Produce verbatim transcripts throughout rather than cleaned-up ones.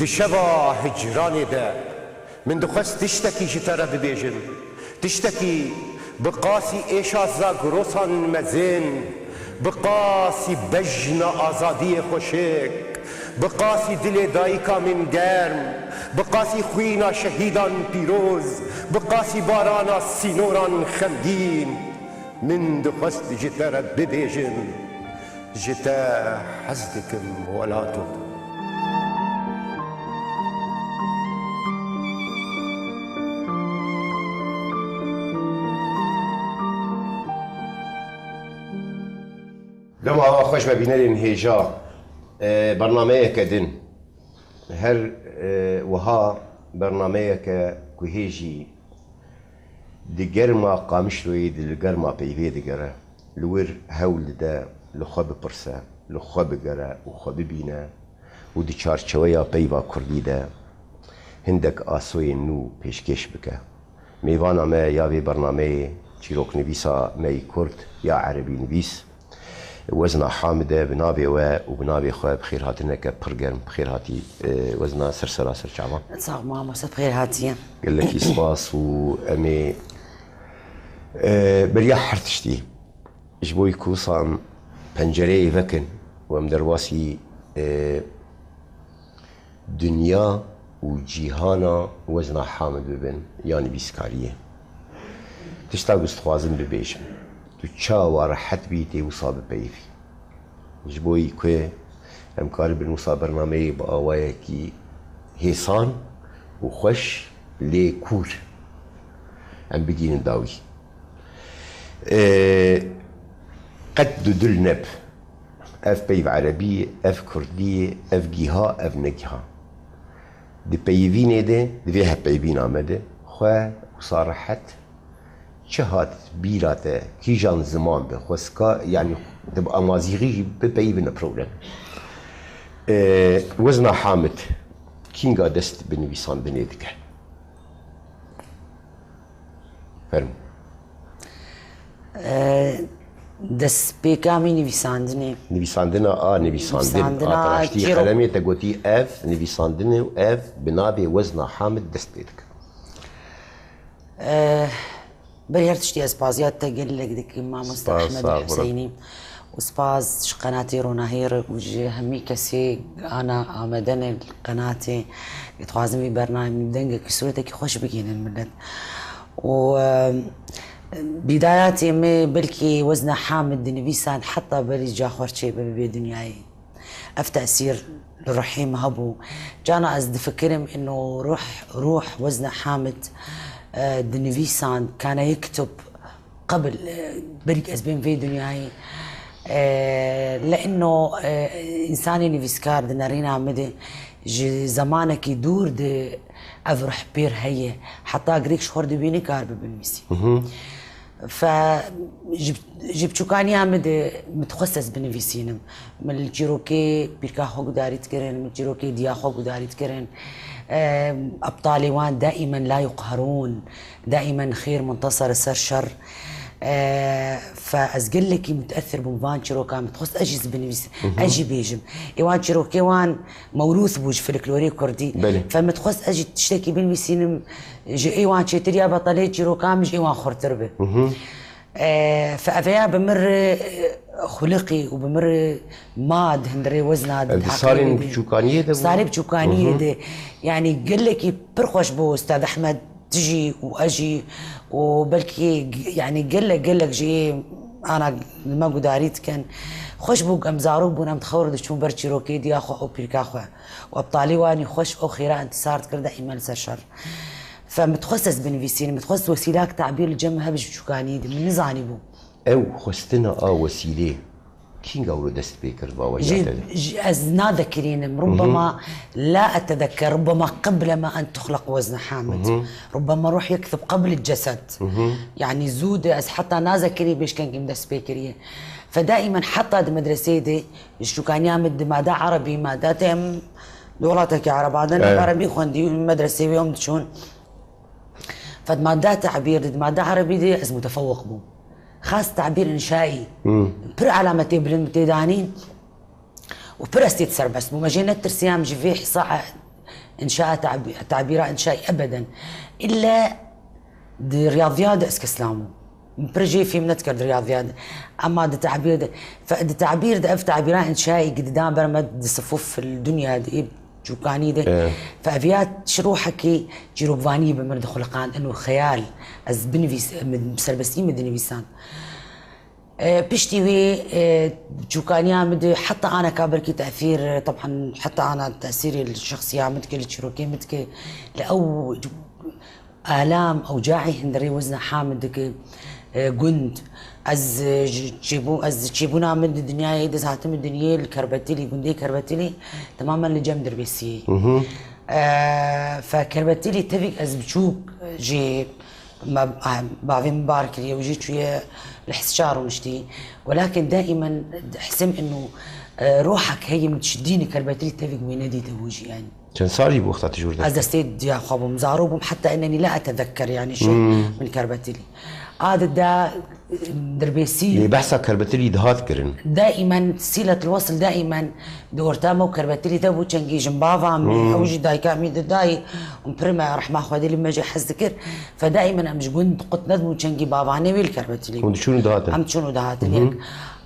Di şeva hicranê de min dixwest tiştekî ji te re bibêjim. Tiştekî bi qasî êşa zagrosan mezin, bi qasî bejna azadiyê xweşik, bi qasî dilê dayika min germ, bi qasî xwîna şehîdan pîroz, bi qasî barana sînoran xemgîn. Min dixwest ji te re bibêjim, ji te hez dikim welato. Dema ava xweş be bînerên hêja, e, bernameyeke din. Her, e, wiha bernameyeke ku hê jî di germa Qamişloyê de li germa peyvê digere. Li wir hewl dide li xwe bipirse, li xwe bigere û xwe bibîne û di çarçeweya peyva kurdî de hindek asoyên nû pêşkêş bike. Mêvana me ya vê bernameyê çîroknivîsa me yî kurd ya erebî nivîs Wezna Hamid e, bi navê we û bi navê xwe bi xêrhatineke pir germ bi xêr hatî, e, Wezna, ser sera ser çavan. Sax mamoste, bi xêr hatiye. Gelekî spas û em ê, e, beriya her tiştî ji bo ku wisa em pencereyê vekin û em derbasî, e, dinya û cîhana Wezna Hamid bibin ya nivîskariyê. Tişta ku ez dixwazim bibêjim, tu çawa rehet bî tê wisa bipeyivî. Ji bo ku em karibin wisa bernameyê bi awayekî hêsan û xweş lê kûr em bigihînin dawî. Ê, qet dudil neb. Ev peyv erebî ye, ev kurdî ye, ev gîha, ev negiha. Di peyivînê de, di vê hevpeyvîna me de, xwe wisa rehet çi hat bîra te, kîjan ziman bi xwesika, yanî tu bi amazîxî jî bipeyivî ne problem. Ee, Wezna Hamid kînga dest bi nivîsandinê dike? Fermo. Ee, destpêka min nivîsandinê. Nivîsandina a nivîsandin, nivîsandina a te raştî çîrok. Qelemê te gotî ev nivîsandin û ev bi navê Wezna Hamid dest pê dike. Ee, Berî her tiştî ez spaziya te gelek dikim, mamoste Spas, Ehmed sağ olun. Hüseyinî. Û spas ji qenatê Ronahêr û ji hemî kesê ana amedene li qenatê. Dixwazim vî bernameyê dengekî sûretekî xweş bigihînin milet. Û, e, bîdayatê me belkî Wezna Hamid dinivîsand heta berî ca xwe çêbe bibê dinyayê. Ev tesîr li ruhê min hebû. Cana ez difikirim ino ruh, ruh Wezna Hamid, e, dinivîsand, kana yektub qebl, e, berî ez bêm vê dinyayê. E, le ino, e, însanê nivîskar di nerîna min de ji zemanekî dûr de ev ruh pêr heye. Heta girêk ji xwe re dibî nikar bibinivîsî. Fe ji, ji biçûkaniya min de min dixwest ez binivîsînim. Min li çîrokê pîrka xwe gudarî dikirin, min çîrokê diya xwe gudarî dikirin. Em, ebtalê wan daîmen la yuqherûn, daîmen xêr muntesir ser şer. E, fe ez gelekî mutesir bûm van çîrokan, min dixwest ez jî binivîsim, ez jî bêjim. Ê wan çîrokê wan mewrûs bû ji folklorê kurdî. Belê. Fe min dixwest ez jî tiştekî binivîsînim, ji ê wan çêtir ya betelê çîrokan min ji ê wan xurtir bi. E, fe ev ya bi min re, e, xuliqî û bi min re ma di hundirê Wezna de. Ev di salên biçûkaniyê de bû? Salê biçûkaniyê de. Yanî gelekî pir xweş bû Ustad Ehmed, tu jî û ez jî û belkî g-, yanî gelek, gelek jî ana li me gudarî dikin. Xweş bû, em zarok bûn, em di xew re diçûn ber çîrokê diya xwe û pîrka xwe. Û ebtalî wanî xweş û xêra întisar dikir, daîmen li ser şer. Fe min dixwest ez binivîsînim, min dixwest wesîlak tebîr li cem min hebe ji biçûkaniyê de, min nizanîbû. Ew xwestina a wesîlê kînga wilo dest pê kir, va we Ji, ya te de? ji, ez nadekirînim. Rubema la etedeker, rubema qeble ma en tuxleq Wezne Hamid. Rubema ruh yektub qebl cesed. Yanî zû de ez heta nazekirî bêşkengî min dest pê kiriye. Fe daîmen heta di medreseyê de ji çûkaniya min di mada erebî, mada te em di welatekî ereba de ne erebî xwendî û medreseyê wê em diçûn. Fe di mada tebîr de, di mada erebî de ez mutefewiq bûm. Xas tebîr înşaî. Pir alametê bilind min tê danîn û pir ez tê serbest bûm. Ez jê netirsiyam ji vê hisa انشاء تعبي-، تعبيرا انشائي ابدا. الا di riyaziyat de ez keslam bûm. Pir jê fêm nedikir di riyaziyat de. Ema di tabîr de, fe-, di tabîr de ev tabîra înşaî gi didan ber me di sifûf fil dinya de, ê çûkanî de. Fe ev ya çi ruhekî çîrokvanî bi min dixuliqand, eno xeyal, ez binivîs-, min, serbestî min dinivîsand. E, piştî wê, e, çûkaniya min de heta ana ka belkî tesîr, teb'an heta ana tesîrê li şexsiya min dike, li çîrokê min dike, li ew Alam ew cahî hindirê wezna Hamid dike, e, gund. Ez, e, ji çêbû-, ez çêbûna min di dinyayê de, ez hatime dinyê li Kerbetilî, gundê Kerbetilî, temamen li cem Dirbêsiyê. E, fe Kerbetilî tevîk ez biçûk jê me, a, bavê min bar kiriye û jê çûye li Hisçar rûniştî. Welakin daimen hissim inu, e, rohek heye min şidîne Kerbetilî tevîk wê nedîte bû jî yani. Çend salî bû wexta tu ji wir Ez derket? destê diya xwe bûm, zaro bûm, heta enenî la etezekker, yani şey, Hmm. min Kerbetilî. A di da, Dirbêsî. Lê behsa Kerbetilî dihat kirin. Daimen, silet el-wesl daimen di orta me û Kerbetilî de bû, çengî jin bava min, Hmm. ew jî dayika min di dayî, û pir me rehma Xwedê li me jî hez dikir. Fe daimen em ji gund qut nedibûn, çengî bavanê wê li Kerbetilî Hûn bû. diçûn û dihatin? Em çûn û dihatin, Hı hı. yek.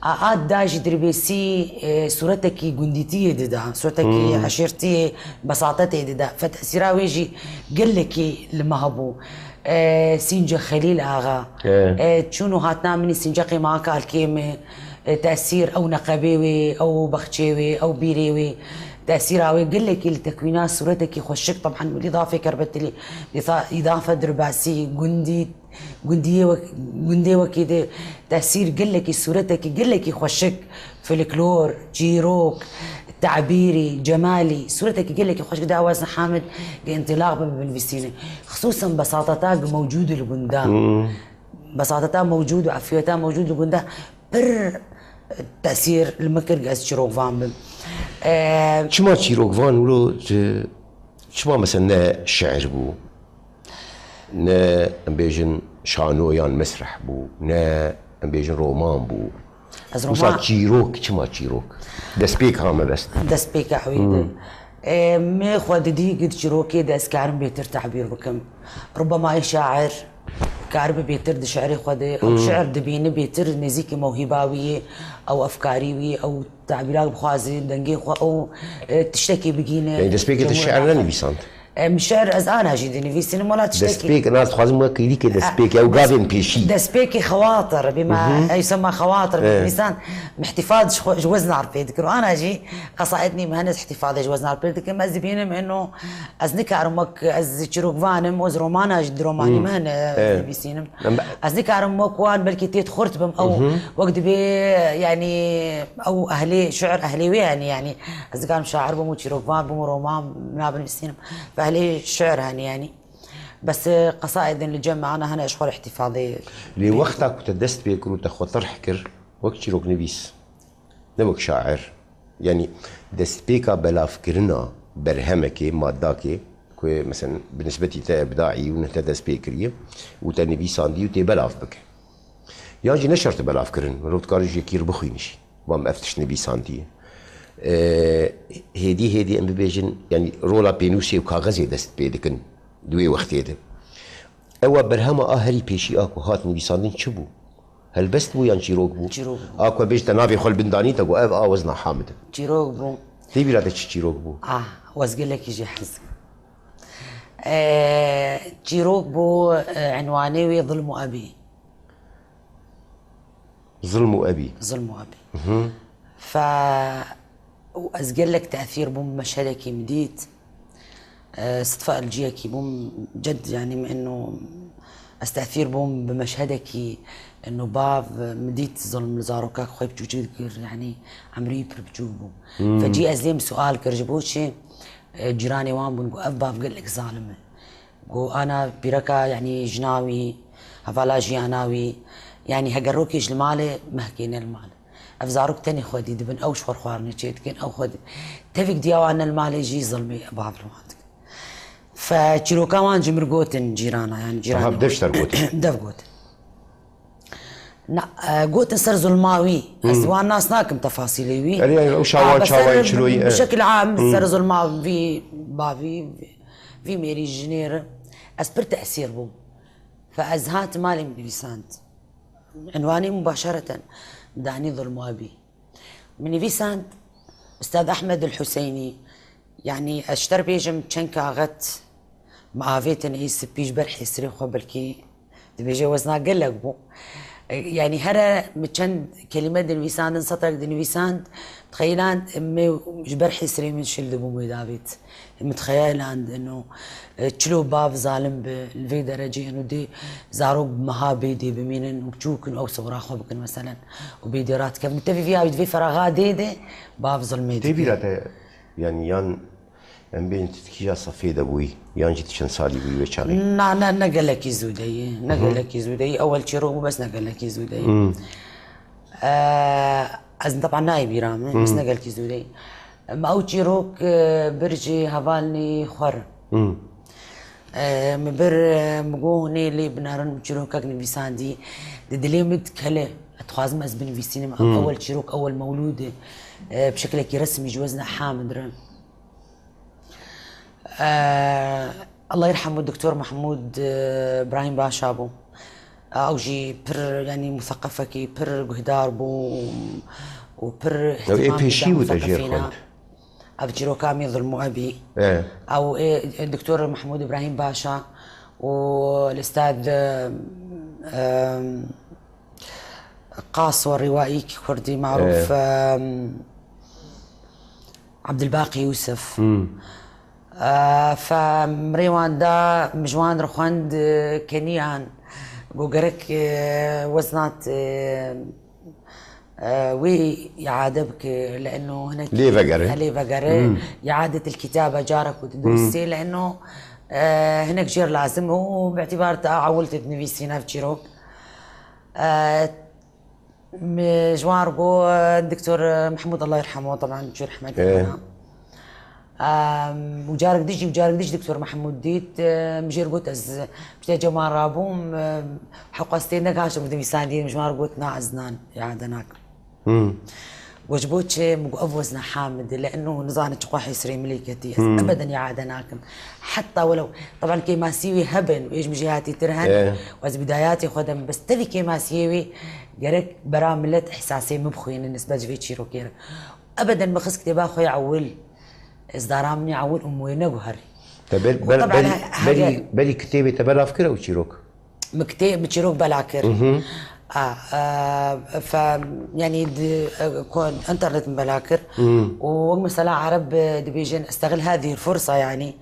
A, a da jî Dirbêsî, e, sûretekî gundîtiyê dida, sûretekî Hmm. eşîrtiyê, besatetê dida. Fe tesîra wê jî gelekî li me hebû. E, Sînce Xelîl Axa. E. E, çûn û hatina min ê Sînceqê ma kalkê me, e, tesîr ew neqebê wê, ew bexçê wê, ew bîrê wê. Tesîra wê gelekî li tekwîna sûretekî xweşik, teb'an wî îdafê Kerbetilî, îda-, îdafe Dirbasî, gundî, Gundiyê wek-, gundê wekî de tesîr gelekî, sûretekî gelekî xweşik, folklor, çîrok, tabîrî, cemalî, sûretekî gelekî xweşik da wezna Hamid gi întilaq bibe binivîsîne. Xisûsen besateta gi mewcûd li gunda. Hmm. Besateta mewcûd û efiyeta mewcûd li gunda pir tesîr li min kir gi ez çîrokvan bim. Eee, Çima çîrokvan wilo tu, çima mesela ne şiir bû? Ne, em bêjin, şano yan mesreh bû, ne, em bêjin, roman bû. Ez Wisa roman çîrok, çima çîrok? Destpêka me bes. Destpêka wî de. Hmm. Ê, me xwe didî gi di çîrokê de ez karim bêtir tabîr bikim. Rubema ê şair karibe bêtir di şiirê xwe de, ew Hmm. şiir dibîne bêtir nêzîkî mewhîba wî yê, ew efkarî wî, ew tabîra bixwaze, dengê xwe, ew, e, tiştekî bigîne. Yani destpêkê tu şiir cemhuriyeta xwe. nenivîsand? Em şiir ez ana jî dinivîsînim, wela tiştekî. Destpêk, nas dixwazim wek kîrîkê destpêk, ew gavên pêşî. Destpêkê xewatir, bî ma, Mhm. ew sema xewatir, Eh. bî insan mihtifaz ji xwe, ji weznar pê dikir. Ana jî qesaîd nîm henes ihtifazê ji weznar pê dikim. Ez dibînim eno, ez nikarim wek ez çîrokvanim, ez romana jî di romanî Mhm. min, eh, Eh. dinivîsînim. Em be- Ez nikarim wek wan belkî têt xurt bim. Ew Mhm. wek dibê, yani, ew ehlê, şiir ehlê wê yani, yani. Ez dikarim şair bim û çîrokvan bim û roman nabinivîsînim. Ve ehlê şiir hani yani. Bes, e, qesaidin li cem me ana hene ji xwe re îhtîfadê Lê bê. wexta ku te dest pê kir û te xwe terh kir, wek çîroknivîs, ne wek şair. Yanî destpêka belavkirina berhemekê, maddakê, ku mesela bi nisbetî te ibdaî û ne te dest pê kiriye û te nivîsandî û tê belav bike. Yan jî ne şert e belavkirin, mirov dikare ji yekî re bixwîne jî. Bam ev tişt nivîsandiye. Ee, hêdî hêdî em bibêjin, yanî rola pênûsê û kaxezê dest pê dikin di wê wextê de. Ewa berhema a herî pêşî a ku hat nivîsandin çi bû? Helbest bû yan çîrok bû? Çîrok bû. A ku bêj te navê xwe li bin danî te got ev a wezna Hamid e. Çîrok bû. Tê bîra te çi çîrok bû? Ah, wez gelekî jê hez dikim. Ee, çîrok bû, e, enwanê wê Zilm û Ebî. Zilm û Ebî. Zilm û Ebî. Mhm. Fe û ez gelek tesîr bûm bi meşhedekî min dît. E, sidfa elciyekî bûm, ced, yani, min eno ez tesîr bûm bi meşhedekî, eno bav, e, min dît zilm li zarokek xwe biçûçik dikir, yani, emrî pir biçûk bû. Hmm. Fecî ez lê min sual kir, ji bo çi, e, cîranê wan bûn, got, ev bav gelek zalim e. Got, ana pîreka, yani, jina wî, hevala jiyana wî, yani, heger rokê ji li malê, mehkê ne li malê. Ev zarok tenê xwedî dibin, ew ji xwe xwarinê çê dikin, ew xwedî. Tevîk diya wan ne li malê jî zilmê bav li wan dikin. Fe çîroka wan ji mir gotin cîrana, yani cîranê Aha, wan. dev ji te re gotin. Dev gotin. Na, e, gotin ser zulma wî. Ez wan nas nakim tefasîlê wî. Erê, yani, ew şawan, a, be ser çawan çiroyî, e. Bi şekil am ser zulma vî bavî, vî mêrî jinê re ez pir tesîr bûm. Fe ez hatim malê min nivîsand. Înwanî mubaşereten danî zulma bî. Min nivîsand Ustad Ahmed El Huseynî, yanî ez ji te re bêjim çend kaxet mi avêtin ê spî ji ber hêsirê xwe, belkî dibêje wezna gelek bû. E, yanî here mi çend kelîme dinivîsandin, setrek dinivîsand, dixeyiland mi ji ber hêsirê min şil dibûm wê davêt. Min dixeyiland ino, e, çilo bav zalim bi, li vê derecê ino dê zarok bi meha bê dê bimînin û çûkin ew sowra xwe bikin meselen û bê dê radikevin. Tevî viya wî di vê feraxa dê de bav zilmê Tê dike. Bîra te, yani yan em bên tu di kîja sefê de bûyî, yan jî tu çend salî bûyî wê çaxê? Na, ne, ne gelekî zû de yî, ne gelekî zû de yî. Ewel çîrok bû, bes ne gelekî zû de yî. E, ez teban nayê bîra min, bes ne gelekî zû de yî. Me ew çîrok, e, bir ji hevalnî xwe re. E, min bir, e, min got, hûn ê lê binerin, min çîrokek nivîsandî. Di dilê min dikele, ez dixwazim ez binivîsînim. Ewel çîrok, ewel mewlûd, e, bi şekilekî resmî ji wezna Hamid re. E, Allah yerhemû Doktor Mehmûd, e, Brahîm Başa bû. Ew jî pir, yanî, museqefekî pir guhdar bû û pir Ew ê ihtimam pêşî dida û te jêr museqefîna. Xwend. Ev çîroka min Zulmû Ebî. E. Ew ê, e, Doktor Mehmûd Îbrahîm Başa û Listad, e, e, Qas we rîwaîkî kurdî marûf, e, Ebdilbaqî Yûsif. E, fe min rê wan da, min ji wan re xwend, e, keniyan. Got gerek, e, weznat, e, e, wê îade bike, leeno hinek Lê vegere. Lê vegere. Iadet el kitabe cara ku didrusê, leeno, e, hinek jêr lazim û bi îtîbar te ewil te dinivîsîn ev çîrok. E, Min ji wan re got, Doktor Mehmûd, Allah yerhemû, teban çû rehmetê Xweda. Em, û carek dî jî, û carek dî jî Doktor Mehmûd dît, em, jêr got, ez piştê cema rabûm, em, heqwestê nekaşim dinivîsandî, min ji wan re got, na, ez nan, îade nakim. Got, ji bo çi? Min got, ev wezna Hamid e, leeno nizane çiqo hêsirê milî ketî. Ez ebeden îade nakim. Heta welew, teban kêmasî wî hebin, wê ji min jêhatî tir hen, û ez bidayatê xwe de me, bes tevî kêmasiyê wî gerek bera milet îhsasê min bixwînin nisbet ji vê çîrokê re. Ebeden min xist kitêba xwe yê ewil, îzdara min yê ewil û min wê neguherî. Te ber-, Û ber-, teban berî, he-, berî, heger- berî kitêbê te belav kir ew çîrok? Min kitê-, min çîrok bela kir. A, e, fe, yanî di, e, ko-, internet min bela kir. Û wek mesela Ereb, e, dibêjin, "Estexil hezî l-fursa", yanî.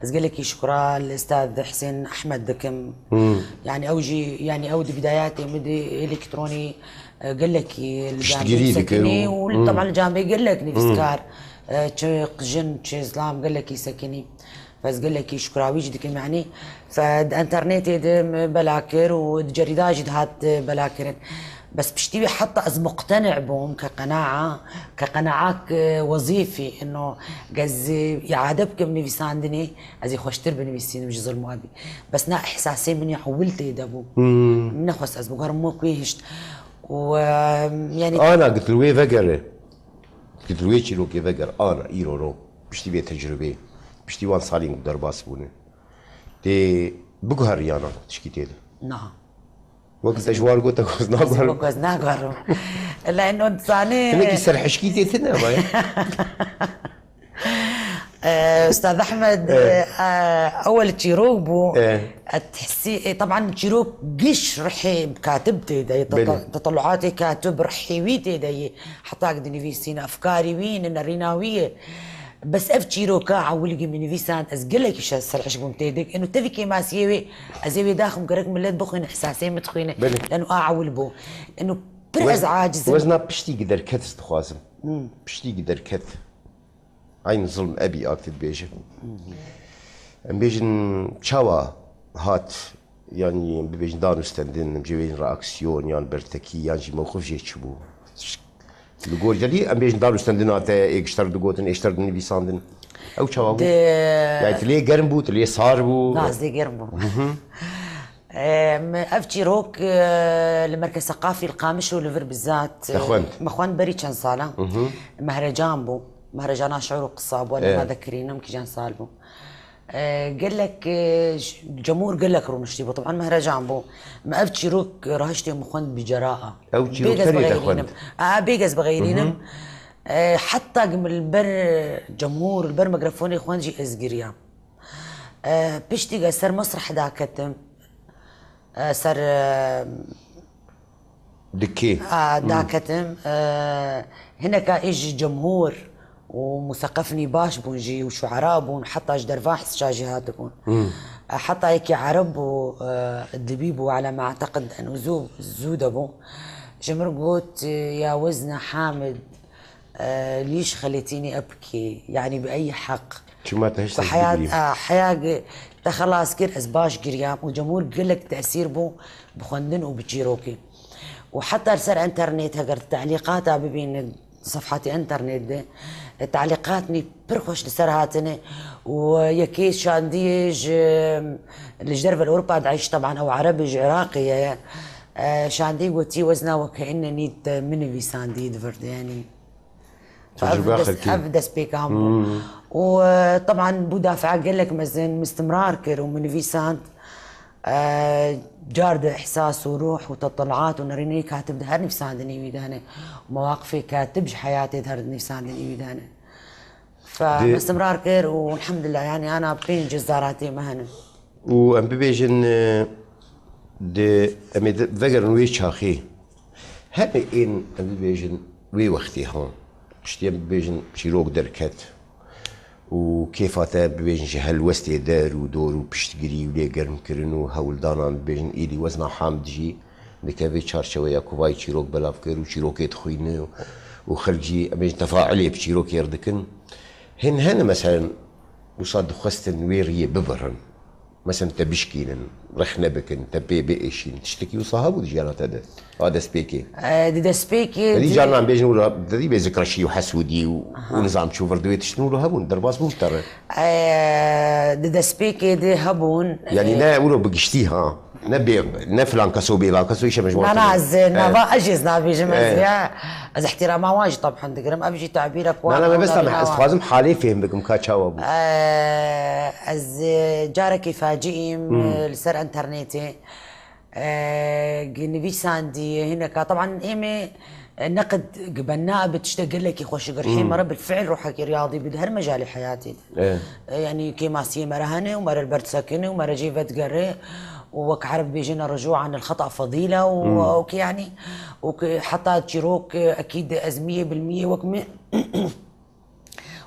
Ez gelekî şukra li Ustad Husên Ehmed dikim. Yanî ew jî, yanî ew di bidayatê min di elektronî, e, gelekî li Piştgirî cambê dikin. sekinî û li, teban li cambê gelek nivîskar, e, çi jin, çi zilam gelekî sekinî. Ez gelekî şukra wî jî dikim, yanî, fe di internetê de min bela kir û di cerîda jî dihat, e, bela kirin. Bes piştî wî heta ez muqteni bûm ke qenaa, ke qenaak, e, wezîfî, ino gez, e, îade bikim nivîsandinê, ez ê xweştir binivîsînim ji Zulmû Ebî. Bes na îhsasê min ya ewil tê de bû. Min nexwest ez biguherim wek wê hişt. Û, e, yanî Ana, gitil wê vegere. Gitil wê çîrokê veger, ana, îro ro. Piştî vê tecrubeyê. Piştî wan salên ku derbas bûne. Tê biguheriyana tişkî tê de. Niha. Wek te ji wan got, te got, ez naguherim. Wek ez naguherim. Ela ino dizanê. Hinekî serhişkî tê tune ama ya. Ee, Ustad Ahmed, ee, ewel çîrok bû. Ee. Et hissî, e, teban çîrok giş rihê katib tê de, Belê. Teta-, teteluatê katib rihê wî tê de yê. Heta dinivîsîn, efkarî wî ne, nerîna wî ye. Bes ev çîroka ewilgî min nivîsand, ez gelekî şe-, serhişk bûm tê dik. Eno tevî kêmasiyê wê, ez ê wê daxim gerek millet bixwîne, îhsasê min dixwîne. Belê. Eno a ewil bû. Eno pir Wez-, ez aciz im. Wezna piştî gi derket ez dixwazim. Hmm. Piştî gi derket. Eyn zilm ebî a ki dibêje. Em bêjin çawa hat, yanî em bibêjin danûstendin, em jê bêjin reaksiyon yan bertekî yan jî mewqif jê çi bû? Li gor gelî em bêjin danûstendina te ê gişter digotin, ê ji te re dinivîsandin. Ew çawa bû? Di- Yanî tu lê germ bû, tu lê sar bû? Na, ez lê germ bûm. Em, ev çîrok, e, li Merkez Seqafî li Qamişlo li vir bizat, e, Te xwend? Me xwend berî çend sala. Mehrecan bû. Mehrecana şiir û qisa bû, Ê. Lema dekirînim kîjan sal bû. E, gelek, e, ş-, cemûr gelek rûniştî bû. Teban mehrecan bû. Me ev çîrok rahiştê min xwend bi ceraa. Ew çîrok Bê dest serê te bixeyrînim. Xwend? A, bê dest bixeyrînim. E, heta ku min li ber cemûr, li ber mikrofonê xwend jî ez giriyam. E, piştî ku ez ser mesreh daketim, e, ser, e, Dikê. a, daketim, e, hineka ê ji cemhûr û museqefnî baş bûn jî û şuera bûn, heta ji derva Hizça jî hatibûn. E, heta yekî Ereb bû, e, dibî bû, ala me eteqid eno zû, zû de bû. Ji min got, e, ya Wezne Hamid, e, lîş xeletînî epkî, yanî bi ey heq? Çima te hişt Ku ez heyat, bigirîm? a, heya ge-, te xelas kir, ez baş giriyam û cemûr gelek tesîr bû bi xwendin û bi çîrokê. Û heta li ser enternet, heger telîqata bibînin, sefhatê enternet de, e, telîqatnî pir xweş li ser hatine û yekê şandiyê ji, li ji derve li Ewropa dieyş, teban ew Erebê ji Iraqê ye. E, şandî gotî, Wezna, weke innenî te min nivîsandî di vir de, yanî. Tecrûbe Ev dest-, xelkê. Ev destpêkan bû. Û, e, teban bû dafea gelek mezin, min istimrar kir û min nivîsand. E, car di ihsas û ruh û tetelaat û nerînê katib di her nivîsandinê wî de ne. Mewaqifê katib ji heyatê di her nivîsandinê wî de ne. Fe Di- min istimrar kir û elhamdulillah, yanî ana pênc zaratê me hene. Û em bibêjin, e, di, em ê di, vegerin wê çaxê. Heme ên, em bibêjin, wê wextê han. Piştî em bibêjin çîrok derket. Û kêfa te bibêjin ji helwestê der û dor û piştgirî û lêgermkirin û hewldanan bibêjin, êdî Wezna Hamid jî dike vê çarçeweya ku vay çîrok belav kir û çîrokê dixwîne û, û xelk jî, em bêjin, tefailê bi çîrokê re dikin. Hên hene meselen wisa dixwestin wê riyê bibirin. Meselen te bişkînin, rexne bikin, te pê biêşîn. Tiştekî wisa hebû di jiyana te de? A destpêkê. E, di destpêkê Te dî di- carnan bêjin wilo, te dî bê zikreşî û hesûdî û, Ha. û nizam çû vir di wê tiştin wilo hebûn, derbas bûn te re. E, di destpêkê de hebûn. Yanî E, ne wilo bi giştî ha. Ne bê, ne filan keso bê lan keso îşe mecmû. Na, na, ez, E. nava ez jî ez nabêjim ez E. ya. Ez ihtirama wan jî taban digirim. Ev jî tabîrek wan Na, na, me bes navê me, ez nawa. dixwazim halê fêhm bikim ka çawa bû. E, ez, e, carekî facîîm, Hmm. e, li ser enternetê. E, gi-, nivîsandî hineka. Teban êmê, e, neqid gi bena bi tişte gelekî xweş gir. Hmm. Hê me re bil fiil ruhekî riyadî bi di her mejalê heyatê de. E. E, yanî kêmasiyê me re hene û me re li ber disekine û me re jê vedigere û wek Ereb dibêjin, "Ricû anil xeta fedîle" û, Hmm. û ki yanî, û ki heta çîrok, e, ekîd ez miyê bil miyê wek min,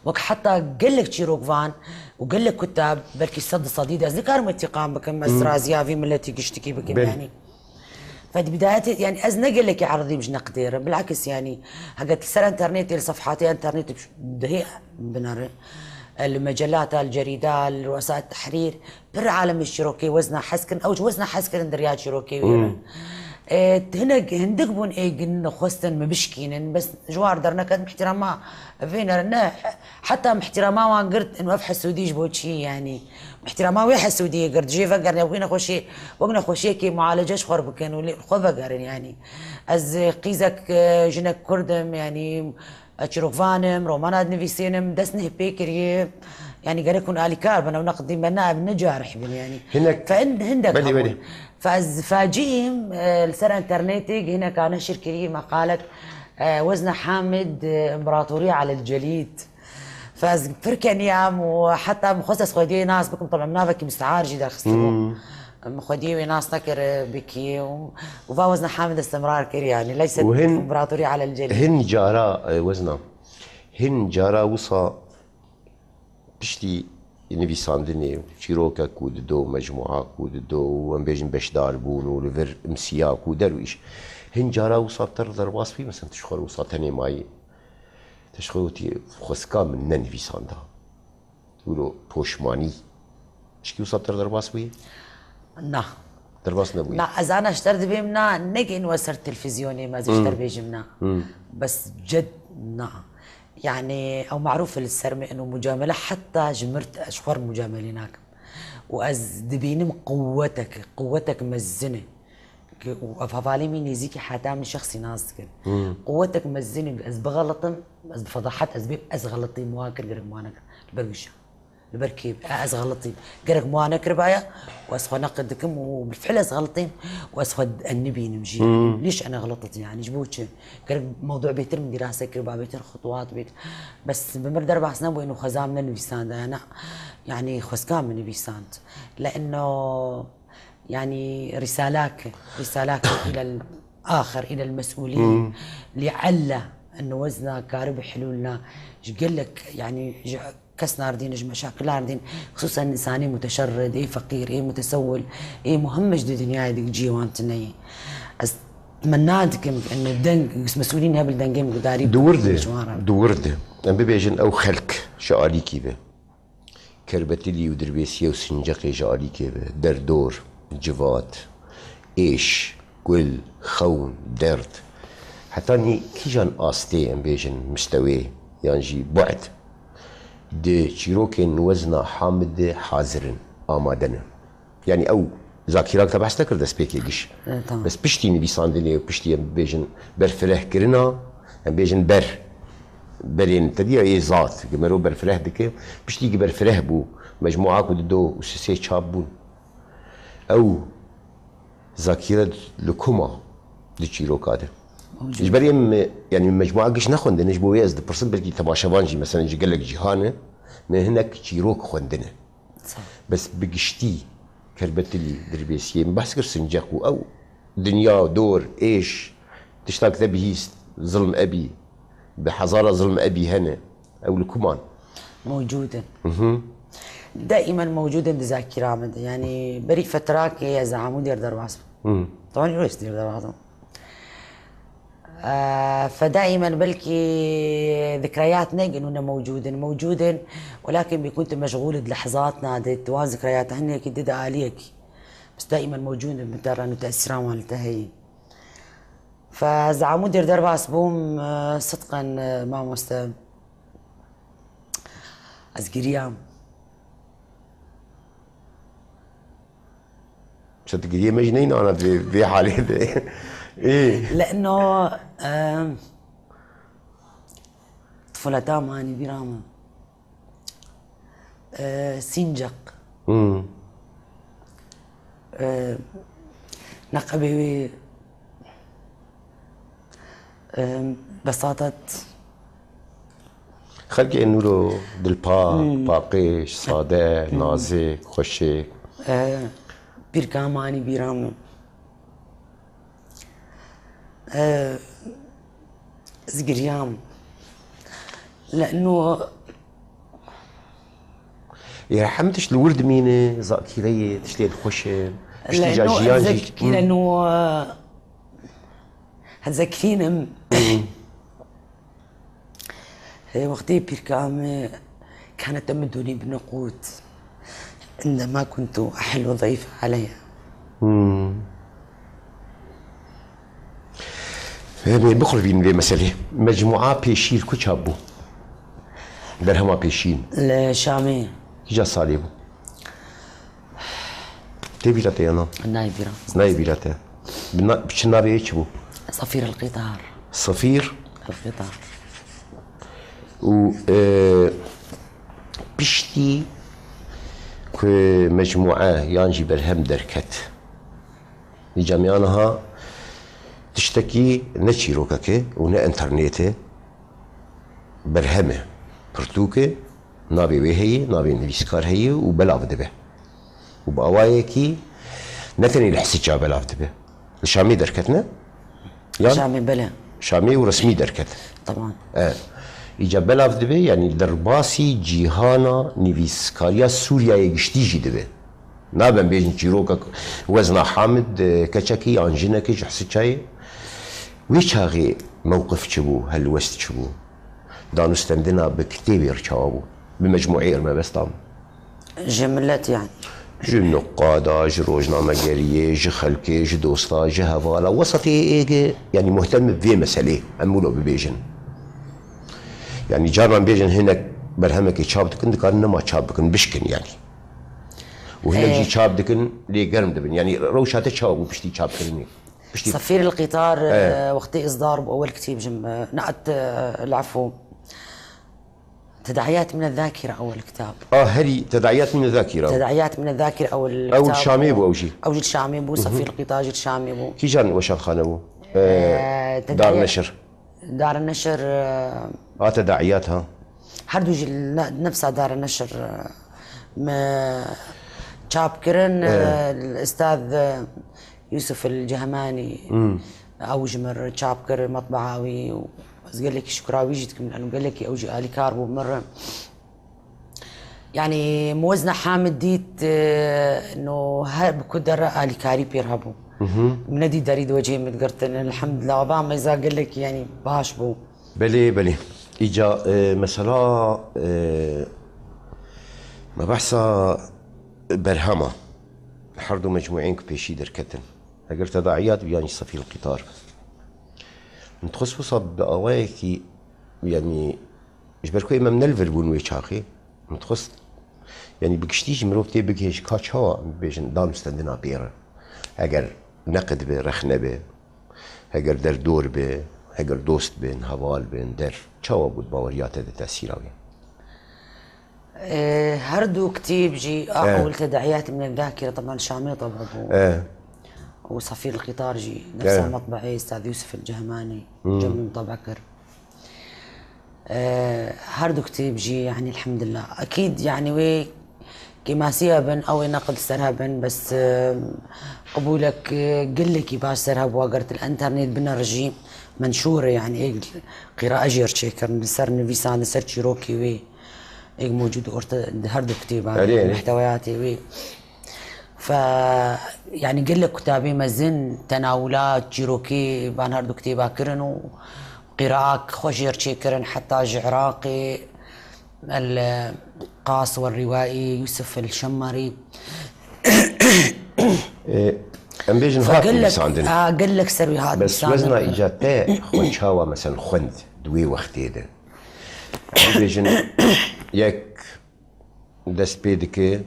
wek heta gelek çîrok van û gelek kutab, belkî sed di sedî de ez nikarim întiqam bikim, ez Hmm. raziya vî miletî giştikî bikim Belê. yanî. Fe di bidayetê, yanî ez ne gelekî eredîm ji neqdê re. Bilakis, yanî, heger tu ser enternetê, li sefhatê enternetê dihê binere, e, li mecelata, li cerîda, li ruesaet tehrîr, pir alem ji çîrokê Wezna hez kirin. Ew ji Wezna hez kirin di riya çîrokê wê re. Hmm. E, hinek, hindik bûn ê gin xwestin min bişkînin, bes ji war derneketim, ihtirama vê nere ne. Heta em ihtirama wan girt, ên ev hesûdî ji bo çi, yanî? Ihtirama wê hesûdiyê girt, jê vegerin, wek nexweşiyê, wek nexweşiyekê mualece ji xwe re bikin û lê xwe vegerin, yanî. Ez qîzek, e, jinek Kurd im, yanî, e, çîrokvan im, romana dinivîsînim, dest neh pê kiriye. Yanî gerek hûn alîkar bin, ew neqdî me ne, ev ne carih bin, yanî. Hinek Fe hin-, hindek Belê, hebûn. belê. Fe ez facî im, e, li ser enternetê hineka neşir kiriye meqalek, e, Wezne Hamid, e, împaratoriye alel celîd. Fe ez pir keniyam û heta min xwest ez xwediyê nas bikim, teban min navekî mistear jî derxistibû. Hmm. Min xwediyê wê nas nekir bikî û, û va Wezne Hamid istimrar kir, yanî, leyset Û hin- împaratorî alel celî. Hin cara, e, Wezna, hin cara wisa piştî nivîsandinê, çîrokek ku dido, mecmûa ku dido û em bêjin beşdar bûn û li vir imsiya ku der û îş. Hin cara wisa te re derbas bî, mesela tu ji xwe re wisa tenê mayî. Te ji xwe wetî, xwesika min nenivîsanda. Wilo poşmanî. Şikî wisa te re derbas bûye? Na. Derbas nebûye? Na, ez ana ji te re dibêm na, ne gên we ser televîzyonê me ez ji te re Hmm. bêjim na. Hmm. Bes ced na. Yanî ew marûf e li ser min û mucamele heta ji mir ji xwe re mucamelê nakim. û ez dibînim quwetek, quwetek mezin e. Ku, û ev hevalê min nêzîkî heta min şexsî nas dikin. Quwetek mezin e, ez bixelitim, ez bi fedahet ez bêm, ez xeletîm, wan kir, gerek wan nekir. Li ber gişa. Li ber kê? E, ez xeletîm. Gerek wan nekiribaya û ez xwe neqid dikim û bilfil ez xeletîm û ez xwe, e, nibînim jî. Lîş ene xeletî yani, ji bo çi? Gerek mewdu bêtir min dîrase kiriba, bêtir xutwat bêtir. Bes bi mir derbas nebûyî û xweza min nenivîsandaya, ne. Yani xwezka min nivîsand. Leeno Yani رسالك، رسالك إلى الآخر، إلى المسؤولين. لعل إنه وزنا كارب حلولنا. Ji gelek, yani, ji kes nardîn, ji meşakil nardîn, xisûsen însanê muteşerrid, ê feqîr, ê mutesewil, ê muhemmiş di dinyayê di cî wan tune ye. Ez tmenna dikim, ino deng, mesûlîn hebil dengê min gudarî Di wir de, bikin ji wan re. Di wir de. Em bibêjin ew xelk ji alîkî ve. Kerbetilî û Dirbêsiyê û Sinceqê ji alîkê ve, derdor, civat, êş, gul, xewn, derd. Hetanî kîjan astê, em bêjin, mistewê yan jî bu'd di çîrokên wezna Hamid de hazir in, amade ne. Yani ew zakîrak te behs nekir destpêkê giş. E, tamam. Bes piştî nivîsandinê û piştî em bêjin berfirehkirina, em bêjin ber, berên te diya ê zat, ki mero berfireh dike, piştî ki berfireh bû, mecmua ku di do û sisê çap bûn. Ew zakîre li kuma di çîroka de. Mewcûd. Ji ber em, yani mecmua giş nexwendine, ji bo wê ez dipirsim, belkî temaşevan jî, mesela ji gelek cîhan e, me hinek çîrok xwendine. Sağ ol. Bes bi giştî Kerbetilî, Dirbêsiyê, min behs kir Sinceq û ew dinya, dor, êş, tiştak te bihîst, zilm ebî, bi hezara zilm ebî hene, ew li kuman? Mewcûd in. Hı hı. Daîmen mewcûd in di zakîra min de. Yani berî fetrakê ez Amûdê re derbas bûm. Hı. Tewan îro ez dêr derbas im. آه، فدائما بلكي ذكريات نيجن هنا موجودين، موجودين، ولكن بكنت مشغول بلحظات نادت وان ذكريات هنيك ضد آليك. بس دائما موجودين بترن وتأثيران وان التهي. فزعمو دير درباس بوم، آه، صدقا، آه، ما مست-، أزقريام. Çi digiriyê me jî neyne ana vê, vê halê de. Ê. لأنه، آم، طفولة تامة أنا برامة. آه، سينجق. Hmm. آه، نقبة وي. Em, besata t- Xelkê nûro dilpak, Hmm. paqij, sade, Hmm. nazik, xweşik. E, pîrka manî bîra min. E, ez giriyam. Le'no Ê, hemû tişt li wir dimîne, zakîreyê, tiştên xweş in. Piştî ja لأنه jiyan jî. أتذكر إنه هتذكرين أم-، هي وقتها بيركامي كانت تمدني بنقود عندما كنت أحل ضيف عليها. Hmm. Em ê bixulivînin vê meselê. Mecmua pêşî li ku çap bû? Berhema pêşîn. Li Şamê. Kîja salê bû? Tê bîra te ya na? Nayê bîra. Nayê bîra te. Bi na-, bi çi navê wê çi bû? Safîr el-Qîtar. Safîr? El-Qîtar. Û, e, piştî ku mecmûe yan jî berhem derket, îca me ya niha tiştekî ne çîrokek e û ne înternetê, berhem e, pirtûk e, navê wê heye, navê nivîskar heye û belav dibe. Û bi awayekî ne tenê li Hisica belav dibe. Li Şamê derketine? Yan Şamê, bele. Şamê û resmî derket. Tamam. E, îca belav dibe, yanî derbasî cîhana nivîskariya Sûriyeyê giştî jî dibe. Nabe em bêjin çîrokek wezna Hamid, e, keçekî yan jinekî ji Hesicayê. Wê çaxê mewqif çi bû, helwest çi bû? Danûstendina bi kitêbê re çawa bû? Bi mecmûeyê re mebesta min. Ji milet yani. Ji nuqada, ji rojnamegeriyê, ji xelkê, ji dosta, ji hevala. Wesatê êgê, yani muhtem vê meselê, em wilo bibêjin. Yani carnan bêjin hinek berhemekê çap dikin, dikarin nema çap bikin, bişkin yani. û hinek jî çap dikin, lê germ dibin. Yanî rewşa te çawa bû piştî çapkirinê? Piştî Sefîr el-Qîtar, e, wextê îzdar bû ewel kitêb ji min, e, ne'et, e, el-efû. Teda'iyat min el-Zakîre ewel kitab. A, herî Teda'iyat min el-Zakîre. Teda'iyat min el-Zakîre ewel kitab. Ew li Şamê bû ew jî. Ew jî li Şamê bû, Sefîr el-Qîtar jî li Şamê bû. Kîjan weşanxane bû? E, Darneşir. Darneşir, e, A, Teda'iyat, ha. Her du jî li ne-, nefsa Darneşir, e, me çap kirin, e, li Ustaz, e, Yusuf el-Cehmanî, ew ji mir çap kir, metbaa wî û ez gelekî şukra wî jî dikim, lano gelekî ew jî alîkar bû mir. Yanî, min Wezna Hamid dît, e, no her bi ku dere alîkarî pêr hebû. Min nedî derî di wecihê min digirtin. Elhamdulillah, ava mêza gelekî, yanî, baş bû. Belê, belê. Îca, e, mesela, e, me behsa berhema her du mecmûeyên ku pêşî derketin. Eger Teda'iyat bi yan jî Sefîr el-Qîtar bi. Min dixwest wisa bi awayekî, yanî, ji ber ku ême em ne li vir bûn wê çaxê, min dixwest, yanî, bi giştî jî mirov tê bigihê ji ka çawa, em bibêjin, danûstendina pê re. Eger neqid be, rexne be, eger derdor be, eger dost bin, heval bin, der, çawa bû di baweriya te de tesîra wê? E, her du kitêb jî, a ewil Teda'iyat min el-Zakîre, teban Şamê tebe bû. E. Û Sefîr el-Qîtar jî, nefsa metbe'ê Ustaz Yusuf el-Cehmanî, cem min tebe kir. E, her du kitêb jî, yanî, elhamdulillah. Ekîd, yanî, wê kêmasiya bin, ew ê neqid ser hebin, bes, e, qebûlek, e, gelekî baş ser hebû, eger tu li enternet binerijî, menşûr e, yanî, ê qîraa jêr çêkirin, li ser nivîsandin, li ser çîrokê wê. Êk mewcûd orte di her du kitêban, Erê, erê. Muhteweyatê wê. Fe, yanî gelek kutabê mezin tenawula çîrokê van her du kitêba kirin û qîraak xwe jêr çêkirin heta ji Iraqê, El Qas we Rîwaî, Yusuf El Şemmarî. Ê, em bêjin Fe hat gelek, nivîsandin. A, gelek ser wî hat Bes nivîsandin. Wezna îca te xwe çawa, mesen, xwend di wê wextê de? Bibêjin, yek dest pê dike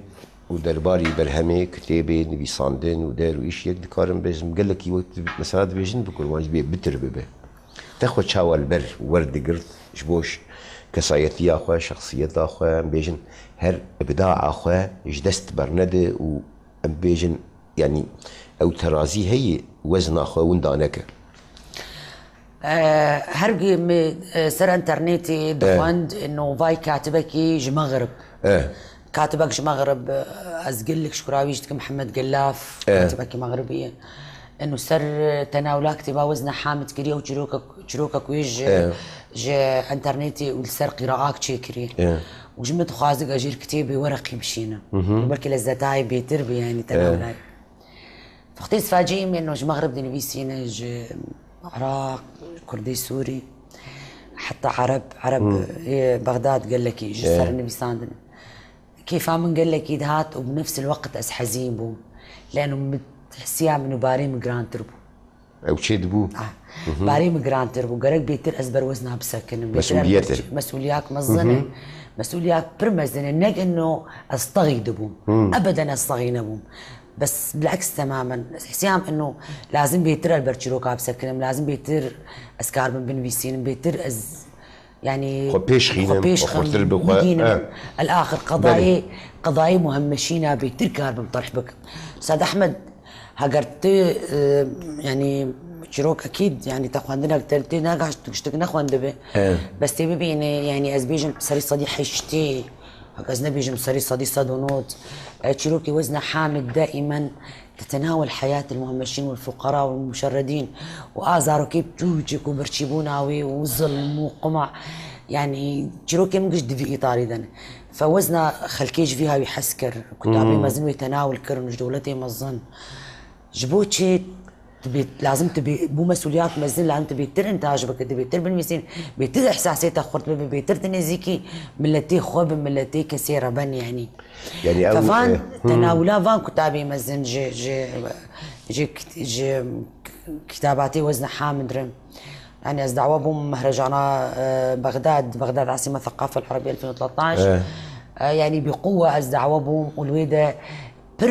û derbarî berhemê, kitêbê, nivîsandin û der û îş yek dikarin bêjin, gelekî wek, mesela, dibêjin, bi kurmancî bê bitir bibe. Te xwe çawa li ber werdigirt ji bo ş-, kesayetiya xwe, şexsiyeta xwe, em bêjin, her ibdaa xwe ji dest bernede û em bêjin, yanî ew terazî heye, wezna xwe winda neke. E, her gê min, e, ser enternetê dixwend, no vay katibekî ji Mexrib. E. Katibek ji Mexrib, e, ez gelek şukrawî jî dikim, Mihemed Gelaf, E. katibekî Mexribî ye. Eno ser, e, tenawula kitêba Wezna Hamid kiriye û çîroka, çîroka ku ji, E. ji enternetê û li ser qîraak çêkiriye. E. Û ji min dixwazî ez jêr kitêbê weraqî bişînim. Belkî lezzetayê bêtir bi, yanî tenawulayê. Wextê ez facî me, no ji Mexrib dinivîsîne, ji Iraq, Kurdê Sûrî, heta Ereb, Ereb, ê Bexdad gelekî ji ser nivîsandin. Kêfa min gelekî dihat û bi nefs el weqt ez hezîn bûm. Leno min hisiya min û barê min girantir bû. Ew çê dibû? Ah, barê min girantir bû. Gerek bêtir ez ber wezna bisekinim. Bêtir ez Mesûliyet ber e. Mesûliyak mezin e. Mesûliyak pir mezin e. Nek eno ez texî dibûm. Ebeden ez texî nebûm. Bes bileks temamen. Ez hesiyam eno lazim bêtir ez ber çîroka bisekinim. Lazim bêtir ez karbim binivîsînim. Bêtir ez, yanî, Xwe pêş xînim, xwe pêş xwe xurtir xim, bi xwe, bigînim. E. El axir qedayê, Belê. qedayê muhemmeşîna bêtir karbim terh bikim. Sad Ehmed, Heger tu, e, yanî, çîrok ekîd, yanî, te xwendinek te, tê negaşt, tu tiştek nexwendibe. E. Bes tê bibîne, yanî, ez bêjim serî sedî heştê, hek ez nebêjim serî sedî sed û nod. E, çîrokê Wezna Hamid daimen تتناول حياة المهمشين والفقراء والمشردين û a zarokê biçûçik û birçîbûna wê û zilm û quma, yanî, çîrokê min giş di vî îtarî de ne. Fe wezna xelkê ji vî hawî hez kir, kutabê mezin wê tenawul kirin ji dewletê mezin. Ji bo çi tu bê, lazim tu bê, bû mesûliyat mezin, lazim tu bêtir intaj bike, tu bêtir binivîsîn, bêtir ihsasê te xurt bibe, bêtir tu nêzîkî miletê xwe bi miletê kesê re ben, yanî. Yanî ew, Fe van, e, hmm. tenawula van kutabê mezin ji, ji, ji, ji kitabatê Wezna Hamid re. Yanî ez dawa bûm mehrejana, e, Bexdad, Bexdad Asîma Thaqafe El Arabiye elfîn û telataş. E. E, yanî bi quwe ez dawa bûm û li wê de pir,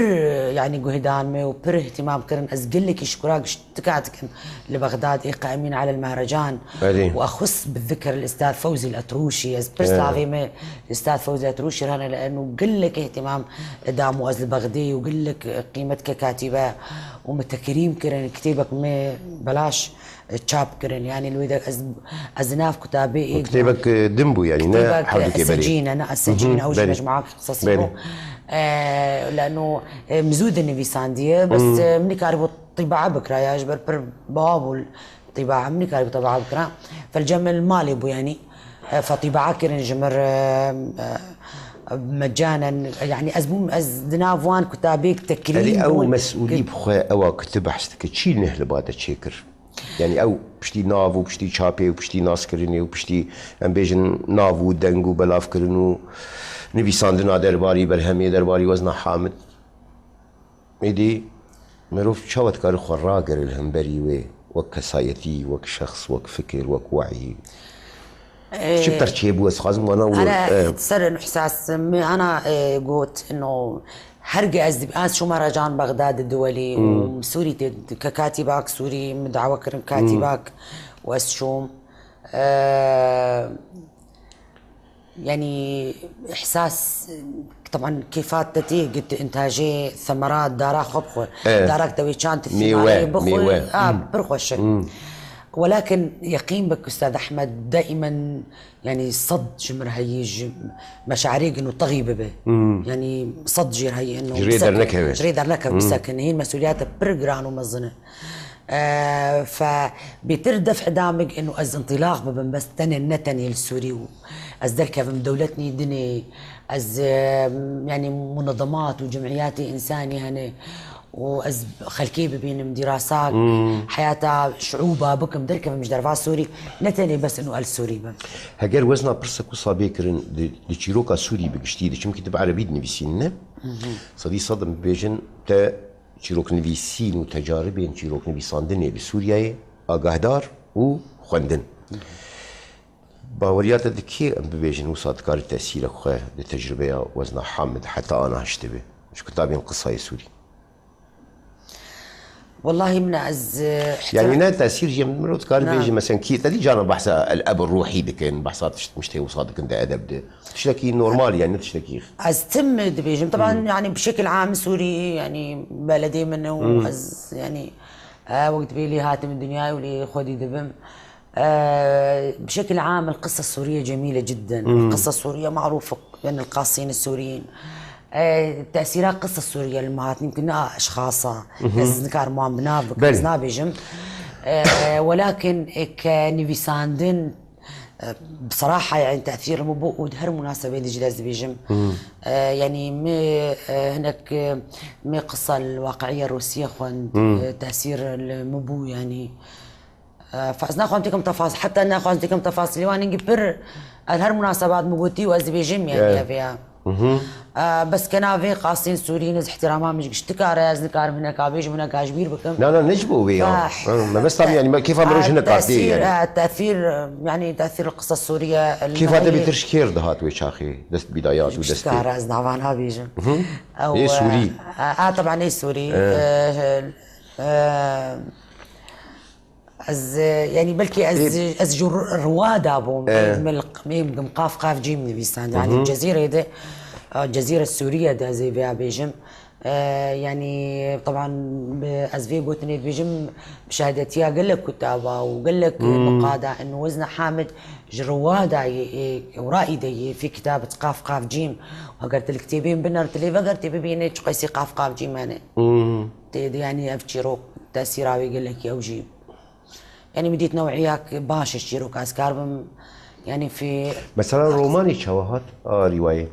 yanî guhdan me û pir ihtimam kirin. Ez gelekî şikura giştika dikim li Bexdad ê qaimîn alel mehrecan. Belê. Û exus bi zikir li Ustad Fewzî Etrûşî, ez pir He. slavê me Ustad Fewzî Etrûşî hene li eno gelek ihtimam dam û ez li Bexdê û gelek qîmet ke katîbe û me tekrîm kirin, kitêbek me belaş çap kirin. Yanî li wê de ez, ez di nav kutabê ê Kitêbek, e, din bû, yanî ne Kitêbek hewdikê berê. Secîne, ne Secîne, Mhm, ew jî belê. Mecmuak qisasî Belê. Bû. E, leno, e, min zû dinivîsandiye, bes, Hmm. e, min nikaribû tîbaa bikira, ya ji ber pir baha bû tîbaa, min nikaribû tîbaa bikira. Fel cem li malê bû, yanî, e, fe tîbaa kirin ji mir, e, e, mecanen, yanî ez bûm, ez di nav wan kutabê tekrîm Erê ew bûn. Mesûlî bi xwe ewa ku tu behs dike, çî neh li ba te çêkir? Yanî ew piştî nav û piştî çapê û piştî naskirinê û piştî, em bêjin, nav û deng û belavkirin û nivîsandina derbarî berhemê, derbarî Wezna Hamid. Êdî mirov çawa dikare xwe ragere li hemberî wê, wek kesayetî, wek şexs, wek fikir, wek we'yî? Ee, Çi ter çêbû, ez xwazim wana û, Ana e, ser ihsas, me ana, e, got, no, herge ez dib-, ez şûma racan Bexdad di welî û Hmm. Sûrî tê, ke katîbak Sûrî, min dawa kirin Hmm. katîbak û ez şûm. E, yanî ihsas, teban kêfat te tê, git intajê, semerat, dara xwe bixwe. E, Darak te wê çand mêwe, thîmarê bixwe. mêwe. A, Hmm. pir xweş e. Hmm. Welakin yeqîn bik Ustad Ehmed daimen, yanî sed ji mir heyî ji meşarê gin û texî bibe. Hmm. Yanî sed jêr heyî ino Ji rê bisekin, dernekeve. Ji rê dernekeve Hmm. bisekin. Hîn mesûliyete pir giran û mezin e. E, fe bêtir def idamik ino ez intilaq bibim, bes tenê ne tenê li Sûrî û ez derkevim dewlet nî dinê, ez, e, yanî munezemat û cemiyatê însanî hene û ez xelkê bibînim, dîrasa Hmm. heyata şiûba bikim, derkevim ji derva Sûrî, ne tenê bes ino el Sûrî bim. Heger wezna pirsek wisa bê kirin di, di çîroka Sûrî bi giştî de, çimkî tu bi erebî dinivîsîn, ne? Mhm. Sedî sed em bibêjin te çîroknivîsîn û tecaribên çîroknivîsandinê li Sûriyeyê, agahdar û xwendin. Baweriya te di kê, em bibêjin, wisa dikare tesîrek xwe di tecrûbeya Wezna Hamid heta ana hiştibe ji kutabên qisayê Sûrî? Wellahî min ez, e, Yanî ihtiram- ne tesîr jî, em mirov dikare Na. bêje, mesela kî, te dî cana behsa el eb ruhî dikin, behsa tişt miştê wisa dikin di edeb de. Tiştekî normal, yanî ne tiştekî Ez tim dibêjim. Teban, Hmm. yanî bi şekil am Sûrî, yanî beledê min û Hmm. ez, yanî, e, wek dibê lê hatim dinyayê û lê xwedî dibim. E, bi şekil am, el qisa Sûriye cemîle cidden. Hmm. El qisa Sûriye marûf, yanî el qasîn Sûriyîn. E, tesîra qisa Sûriye li me hat, yimkin ne eşxasa. Mhm. Ez nikarim wan bi nav bikim, Belê. ez nabêjim. E, welakin, e, ke nivîsandin, e, bi seraha, yanî tesîr li min bû û di her munasebê de jî ez dibêjim. Hmm. E, yanî me, e, hinek, e, me qisa li waqi'iya Rûsiye xwend, Hmm. e, tesîr li min bû, yanî. E, fa-, ez naxwazim têkim tefas-, heta naxwazim têkim tefasîlê wan, hingî pir, e, li her munasebat min gotî û ez dibêjim, yanî, Evet. ev ya. Mhm. E, bes ke navê qasîn Sûrî, ez îhtîrama min ji giştika re, ez nikarim hineka bêjim, hineka ji bîr bikim. Na, na, ne ji bo wê ya. Ah. Ha, mebestam, yanî, me kêfa mirov ji Ah, hineka tê, tesîr, yanî. ah, tesîr, yanî, tesîr qisa Sûriye, Kêfa te bêtir ji kêr dihat wê çaxê, dest bîdayat û destê. Ji kara ez nava nabêjim. Mhm. Ew, Ê Sûrî. ah, ah, teban ê Sûrî. Eh. Eh, eh, Ez, e, yanî belkî ez, Ê- ez ji ru-, ruwa da bûm. E. Min, min, min qaf qaf cîm nivîsand. Yanî Mhm. Cezîrê de, e, Cezîre Sûriye de ez ê vêya bêjim. E, yanî, teban, bi, ez vê gotinê dibêjim, bi şehadetiya gelek kutaba û gelek Hmm. miqada in Wezne Hamid ji ruwa da yê, ê, û rayî de yê fî kitab qaf qaf cîm. Heger tu li kitêbên binertî lê vegertî bibînê çi qeysî qaf qaf cîm hene. Hmm. Tê de, yanî ev çîrok tesîra wê gelekî ew jî. Yanî min dît new'iyak baş ji çîroka ez karbim, yanî fî- Mesela romanê çawa hat? A, rîwayê.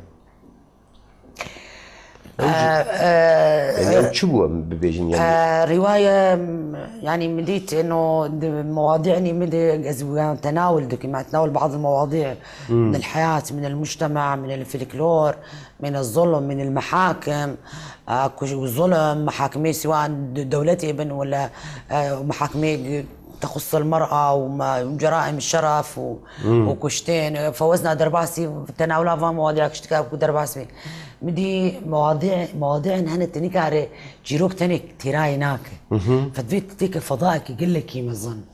Ew jî- E, e, Yanî ew çi bû em bibêjin yanî? E, rîwaye, yanî min dît eno di mewadî'nî min de ez wiyan tenawul dikim, yani tenawul ba'd al-mewadî' Hmm. min al-hayat, min al-mujtema', min al-folklor, min az-zulm, min al-mehakim, e, ku zulm, mehakimê siwa de-, dewletê bin wala, e, mehakimê تخص المرأة وجرائم الشرف و- Hmm. û kuştên, e, fewezna derbasî, tenawula van mewadî ya kiştika ku derbas bî. Midî mewadî-, mewadîyên hene te nikare çîrok tenê têrayê nake. Fedvê têke fedaekî gelekî mezin.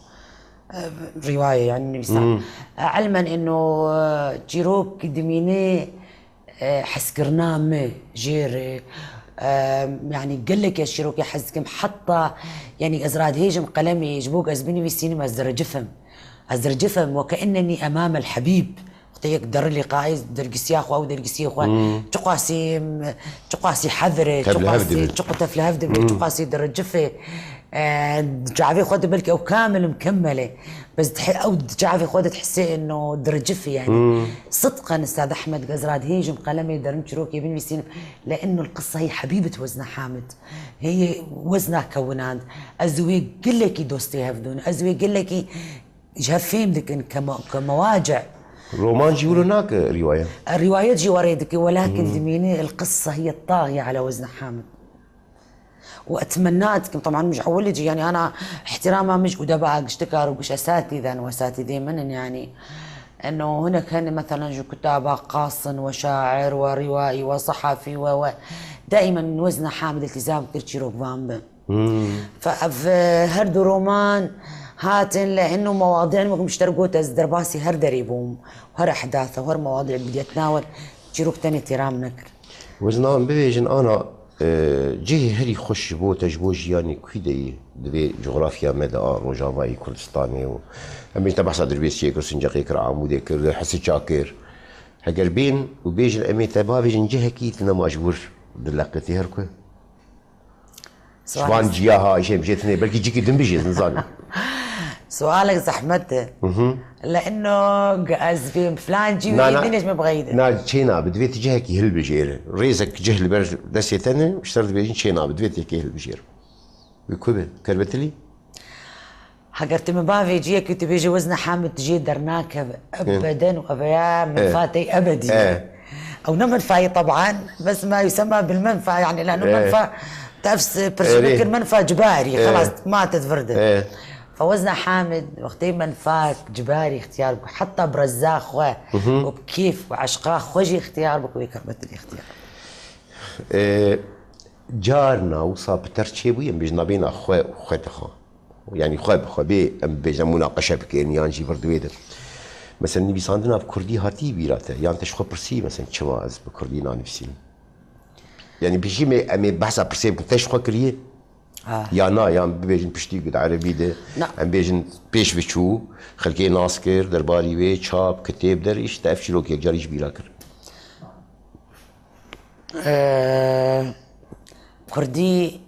E, rîwaye, yani nivîsan. E, ilmen eno, e, çîrok dimîne, e, hezkirina me jê re, e, yani gelekî ez çîrokê hez dikim. Heta, yani ez radihêjim qelemê ji bo ku ez binivîsînim, ez diricifim. Ez diricifim, وكأنني أمام الحبيب. Wextê yek deri lîqayê dergisiya xwe û dergisiyê xwe. Çiqasî, çiqasî hevir e, Tev li hev çiqasî, dibe. çiqu tev li hev dibe, çiqasî diricifê. E, çavê xwe de belkî ew kamil mukemmel e. Bes dihe-, ew çavê xwe de dihise eno diricifê yani. Sidqen Ustad Ahmed, ez radihêjim qelemê derim çîrokê binivîsînim. لأنه القصة هي حبيبة وزنة حامد. هي وزنة كوناند. Ez wê gelekî dostê hev dûn. Ez wê gelekî ji hev fêm dikin ke me-, ke mewace. Roman jî wilo nake rîwayet. Rîwayet jî werê dike, welakin dimîne القصة هي الطاغية على وزنة حامد. وأتمنى dikim, طبعا مش أول جي، يعني أنا احترامها مش أدباء، giştikar û giş esatîden û esatîdê min in yani. إنه hinek hene, mesela, ji kutaba qas in, we şair, we rîwaî, we sehafî, we, we. Daîmen wezna Hamid îltîzam kir çîrokvan bi. Fe ev, e, her du roman hatin li eno mewadî, wek min ji te re got, ez derbasî her derê bûm. Her ehdasa, her mewadî bidiyetna we, çîrok tenê têra min nekir. Wezna em bibêjin ana, e, cihê herî xweş ji bo te, ji bo jiyanê ku de yî di vê cografya me de a Rojavayê Kurdistanê û em bêjin te behsa Dirbêsiyê kir, Sincexê kir, Amûdê kir, Hesiça kir. Heger bên û bêjin em ê te bavêjin cihekî tu nema ji wir dileqitî her ku. Ji van ciya ha, îşê bijêtinê, belkî cîkî din bijê, nizanim. Sualek zehmet e. Li eno ez bêm filan cî Na, wî na. Dînê ji min bixeyde. Na, çê nabe, divê tu cihekî hilbijêre. Rêzek cih li ber destê te ne, ji te re dibêjin çê nabe, divê tu yekê hilbijêre. Wî ku be? Kerbetilî? Heger tu min bavê ciyekî tu bêjî wezna Hamid tu jê dernakeve ebeden û eveya menfaatê ebedî. Ew ne menfaî teban, bes ma yusemma bil menfa, yani lano menfa tefs pirşikir menfa cibarî, xelas ma te di vir de. Fe wezna Hamid wextê menfa cibarî ixtiyar bû, heta bi reza xwe û bi kêf û eşqa xwe jî ixtiyar bû, wê kerbetilî ixtiyar. E, carna wisa bi ter çêbûye, em bêjin nabêna xwe û xwe dixa. Yani xwe bi xwe bê, em bêjin munaqeşe bikin, yan jî vir di wê de. Mesela nivîsandina bi kurdî hatî bîra te, yan te ji xwe pirsî, mesela çima ez bi kurdî nanivîsînim? Yani bijî me, em ê behsa pirsê bikin, te ji xwe kiriye? Ha. Ya na, yan bibêjin piştî ku di erebî de, Na. em bêjin pêş ve çû, xelkê nas kir, derbarî wê, çap, kitêb der, îşte ev çîrok yekcarî ji bîra kir. Ee, Kurdî,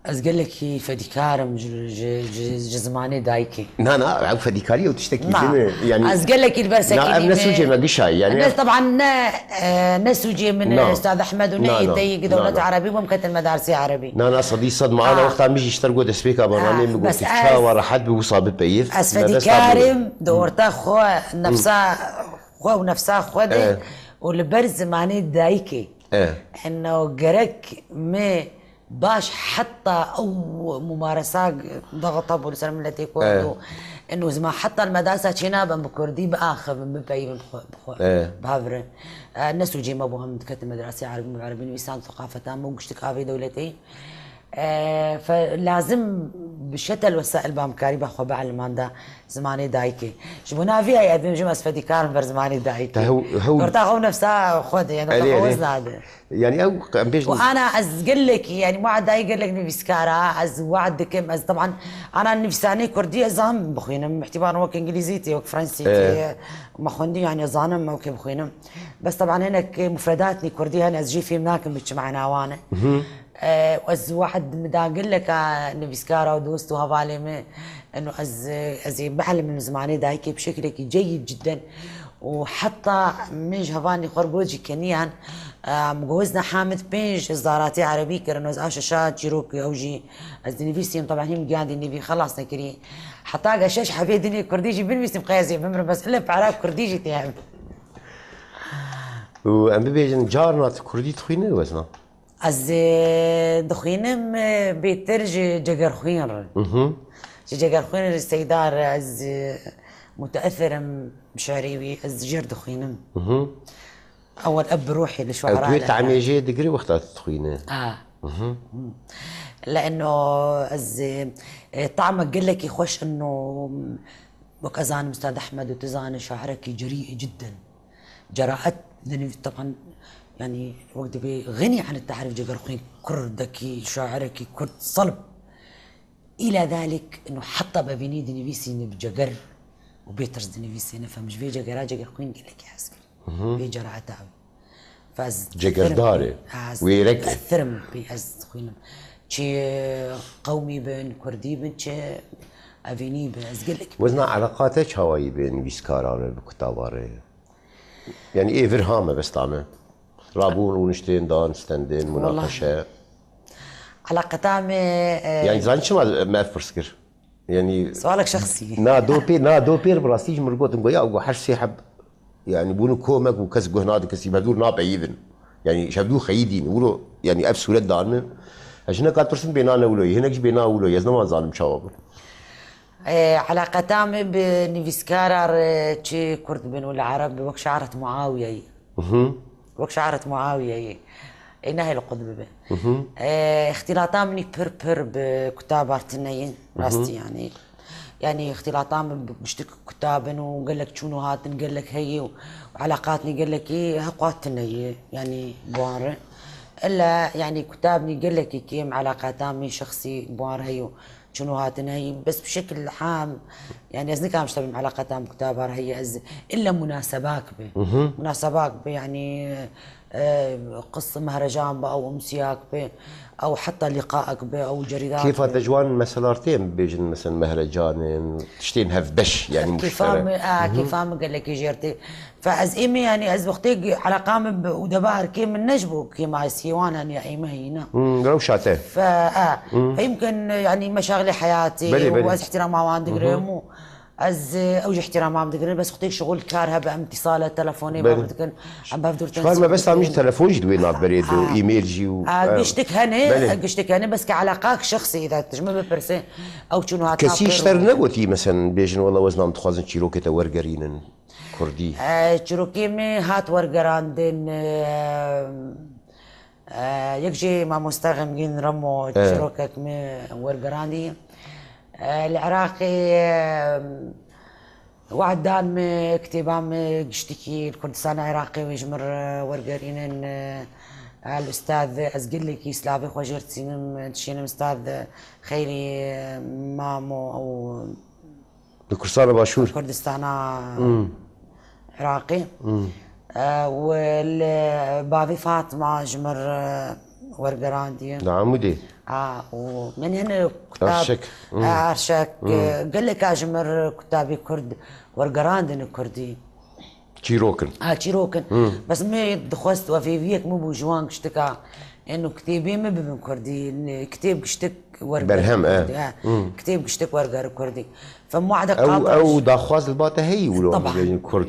ez gelekî fedîkar im ji, ji, ji, ji zimanê dayikê. Na, na, ew fedîkarî ew tiştekî Na. din e. Yani, Ez gelekî li ber Na, ev sekinî ne me. sûcê me gişayî, yani, Ne, ev taban ne, e, ne sûcê min, Na. Ustad Ehmed û ne Na, na. yê te yê ki Na, dewleta na. erebî bûm ketin medarsê erebî. Na, na, sedî sed ma ana Ha. wexta min jî ji te re got destpêka bernameyê Ha, min bes got tu ez çawa rehet bi wisa bipeyîv. Ez Me dest fedîkar nadin. im, di orta xwe, nefsa xwe û nefsa xwe de Eh. û li ber zimanê dayikê. Eh. Eno gerek me baş heta ew mumaresa dagata bû li ser miletê Kurd Eh. û eno zima heta li medasa çênabin bi kurdî biaxivin, bipeyivin bi xwe, bi xwe, Eh. bihevirin. Eh, ne sûcê me bû, em diketin medrasê erebî, erebî nivîsan, seqafeta me û giştik avê dewletê. E, fe-, lazim bi şetel wesail ba em karîba xwe bielman da zimanê dayikê. Ji bo navî ay ez bêjim ez fedîkar im ber zimanê dayikê. Te hew-, hewl Orta xwe nefsa xwe de, yani Erê, xwe erê. wez nade. Yani ew, em bêjin Û ana ez gelekî, yani ma dayî gelek nivîskara, ez wad dikim, ez taban ana nivîsanê kurdî ez zam bixwînim, ihtibar wek îngilîzî tê, wek fransî tê, Eh. me xwendî, yani ez zanim ew kê bixwînim. Bes taban hinek mufredatnî kurdî hene, ez jî fêm nakim bi çi mana wan e. E, ez wahd min da geleka nivîskara û dost û hevalê min, eno ez, ez ê bielimin zimanê dayikê bi şekilekî ceyîd cidden û heta min ji hevalên xwe re got jî keniyan, e, min got wezna Hamid pênc zaratê erebî kirin, ez a şeşa çîrok ew jî ez dinivîsîm, teben hîn giyandî nivî xelas nekirî. Heta ge şeş hebê dinê kurdî jî binivîsim qey ez ê bimrim, bes ile para kurdî jî tê hev. Û em bibêjin carna tu kurdî dixwîne wezna? Ez, e, dixwînim, e, bêtir ji Cegerxwîn re. Mhm. Ji Cegerxwîn re Seyda re ez, e, muteesir im bi şi'rê wî, ez jê re dixwînim. Mhm. أول أب روحي للشعراء. Ew tu yê temê jê digirî wexta tu dixwîne? Ah. لأنه ez, e, tamek gelekî xweş ino, wek ez zanim Ustad Ehmed û tu zanî şairekî cerî cidden. Ceraet, yani, taban, yani, wek dibê ğenî an tehrîf, cegerxwîn kurdekî, şairekî kurd selb. Îla dalik, ino heta bevînî dinivîsîne bi ceger û bê tirs dinivîsîne, fem ji vê cegera cegerxwîn gelekî hez kir. Vê ceraeta wî. Fez Cegerdar e, wêrek e. Thirim pê ez dixwînim. Çi qewmî bin, kurdî bin, çi evînî bin, ez gelek Wezna eleqa te çawa yî bi nivîskara re, bi kitaba re? Yani ê vir ha mebesta me. Rabûn, rûniştên, dan, stendên, Wallahi. Munaqeşe. Eleqeta me, e, Yani zanî çima me ev pirs kir? Yani Sualek şexsî. Na do pê, na do pêr bi rastî ji min gotin, got, ya, got, her sê heb, yani, bûn komek û kes guh nadike, sî hevdûr napeyivin. Yani, ji hevdû xeyî dîn. Wilo, yani, ev sûret dan min. Ez ji hinek hat pirsin bê na ne wilo, hinek jî bê na wilo, ez neman zanim çawa bû. E, eleqeta min bi nivîskara re çi kurd bin û li ereb bi wek şaret Muawiyeyî. Wek şaret Muawiyeyê. Ê nehêl qut bibe. E, îxtîlata min pir pir bi kutabar tune ye, rastî yani. Yani îxtîlata min bi giştik kutab in û gelek çûn û hatin gelek heye û eleqatnî gelekî heqwa tune ye, yani buhar. Illa yani kutabnî gelekî kêm eleqata min şexsî buhar heye û çûn û hatin heye, bes bi şekil am, yani ez nikarim ji te bim eleqeta min kutabar heye, ez illa munasebak be. Munasebak be, yani, e, qis mehrecan be, ew umsiyak be, ew heta liqaek be, ew cerîdat Kêfa be. Te ji wan meselar tê em bibêjin, mesela mehrecanên, tiştên hevbeş, yani Kêfa muşterek. Min, a, kêfa min gelekî jêr tê. Fe ez ê min, yani ez wextê eleqa min bi û deba erkê min ne ji bo kêmayî siyê wan hene ya ê me heyî ne. Hmm, rewşa te. Fe, e, fe yimkin, yani meşaxilê heyatê Belê, û belê. Ez ihtirama wan digirim û ez, e, ew jî ihtirama min digirin, bes wextê şixul kar hebe em îtisal e, telefonê Belê. Me bidikin, em bev dûr Ji xwe mebesta min jî telefon jî di wê navberê de, û e-mail jî û, A, e, giştik hene, belê. Giştik hene, bes ke eleqak şexsî de, tu ji min bipirse, ew çûn û hatina Kesî pir ji te re û negotî, mesela, bêjin, wela wezna em dixwazin çîrokê te wergerînin. Kurdî. E, çîrokê me hat wergerandin, e, e, yek jê mamoste Xemgîn Remo E. çîrokek me wergerandî. E, li Iraqê, e, wad dan me kitêba me giştikî li Kurdistana Iraqê wê ji min re wergerînin, e, el ustad ez gelekî slavê xwe jêr dişînim, dişînim ustad Xeyrî Mamo û Li Kurdistana Başûr. Kurdistana Hmm. Iraqê. Hmm. E, û li bavê Fatma ji min re wergerandiye. Li Amûdê. A, û min hene kutab, Arşek. Hmm. E, Arşek, Hmm. e, geleka ji min re kutabê Kurd wergerandin Kurdî. Çîrokin. A, çîrokin. Hmm. Bes min dixwest wefêviyek min bû ji wan giştika. Eno kitêbê min bibin Kurdî. Kitêb giştik werger Berhem, e. Kurdî, he. Hmm. Kitêb giştik werger Kurdî. Fe muadek Ew, qadar ew daxwaz li ba te heyî wilo Taban. Bibêjin Kurd.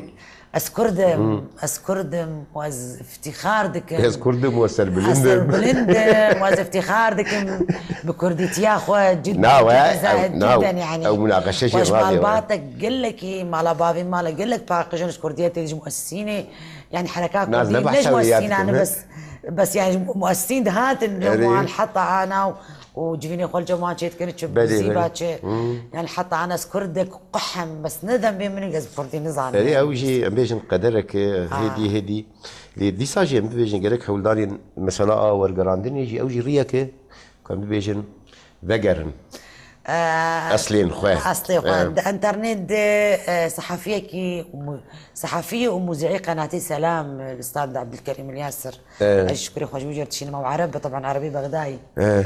Ez Kurd im, Hmm. ez Kurd im û ez iftîxar dikim. Ez Kurd im û ez serbilind im. Ez serbilind im û ez iftîxar dikim bi Kurdîtiya xwe cidden, Na, we, cidden, ew, na, cidden yani. Ew munaqeşe jî Û ez razî ye, we. Malbate gelekî, mala bavê mala gelek paqij in ji Kurdiyetê ji muessînê, yani hereka Na, ez Kurdî, ne ne ji behsa wê yad muessînan dikim, he? bes, bes yani ji muessîn dihatin, Erê. Wan heta ana û û civînê xwe li cem wan çêdikin, çi Belê, bizî belê. ba çi. Hmm. Yani heta ana ez Kurdek quhem, bes ne dem bê min ez Kurdî nizanim. Erê, ew jî em bêjin qederek e, Ha. hêdî, hêdî. Lê dîsa jî em bibêjin gerek hewldanên mesela a wergerandinê jî, ew jî riyek e, ku em bibêjin vegerin. Ee, Eslên xwe. Eslê xwe. Ee. Di internet de, e, sehafiyekî, mu-, sehafiyê û muzîî qenatê Selam, e, Ustad Abdülkerim Yasir. Ee. Ez şukurê xwe ji wî jêr dişînim, ew Ereb be, taban Erebî Bexdayî. Ee.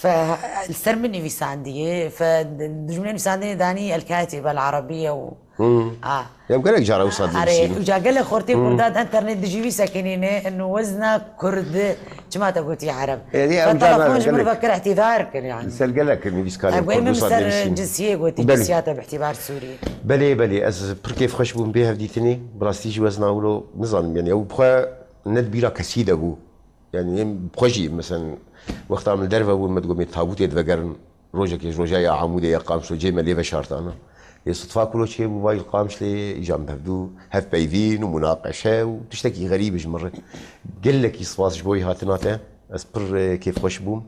Fe, li ser min nivîsandiye, fe, dijminê nivîsandinê danî El Katibe El Arabiye û Hmm. A. Em gelek cara wisa Erê, dinivîsîn. Uca gelek xortê Hmm. Kurda di internet dijî wî sekinîne, eno wezna Kurd, çima te gotî Ereb? Erê, Fe em cara telefon ji min gelek vekir îhtîdar kir yani. Ser gelek nivîskarên Em Kurd goyim wisa ser dinivîsîn. Cinsiyê gotî, Belê. Cinsiyata bi îhtîbar Sûrî. Belê, belê, ez pir kêfxweş bûm bê hevdîtinê. Bi rastî jî wezna wilo nizanim yani. Ew bi xwe ne di bîra kesî de bû. Yani em bi xwe jî, mesela, wexta min li derve bûn, me digot, me tabûtê divegerin, rojekê ji roja ya Amûdê ya Qamşlo cê me lê veşartana. Sitfa ku çêbû vay li Qamişlê, îca em bi hevdû hevpeyvîn û munaqeşe û tiştekî xerîb ji min re. Gelekî spas ji bo wî hatina te. Ez pir, e, kêfxweş bûm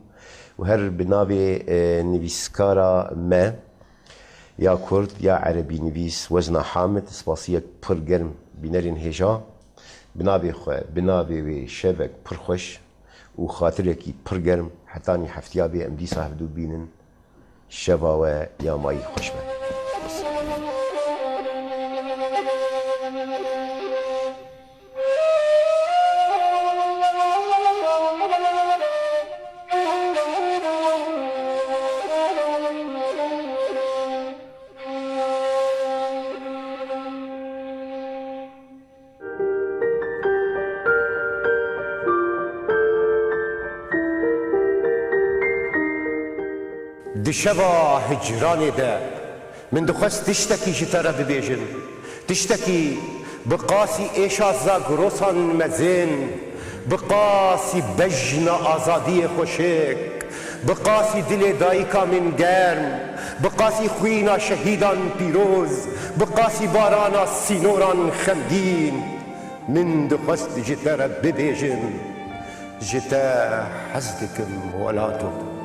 û her bi navê, e, nivîskara me ya Kurd ya Erebî nivîs Wezna Hamid spasiyek pir germ bînerên hêja bi navê xwe, bi navê wê şevek pir xweş û xatirekî pir germ hetanî heftiya bê em dîsa hevdû bînin. Şeva we ya mayî xweş be. Di şeva hicranê de min dixwest tiştekî ji te re bibêjim. Tiştekî bi qasî êşa Zagrosan mezin, bi qasî bejna azadiyê xweşik, bi qasî dilê dayika min germ, bi qasî xwîna şehîdan pîroz, bi qasî barana sînoran xemgîn. Min dixwest ji te re bibêjim, ji te hez dikim welato.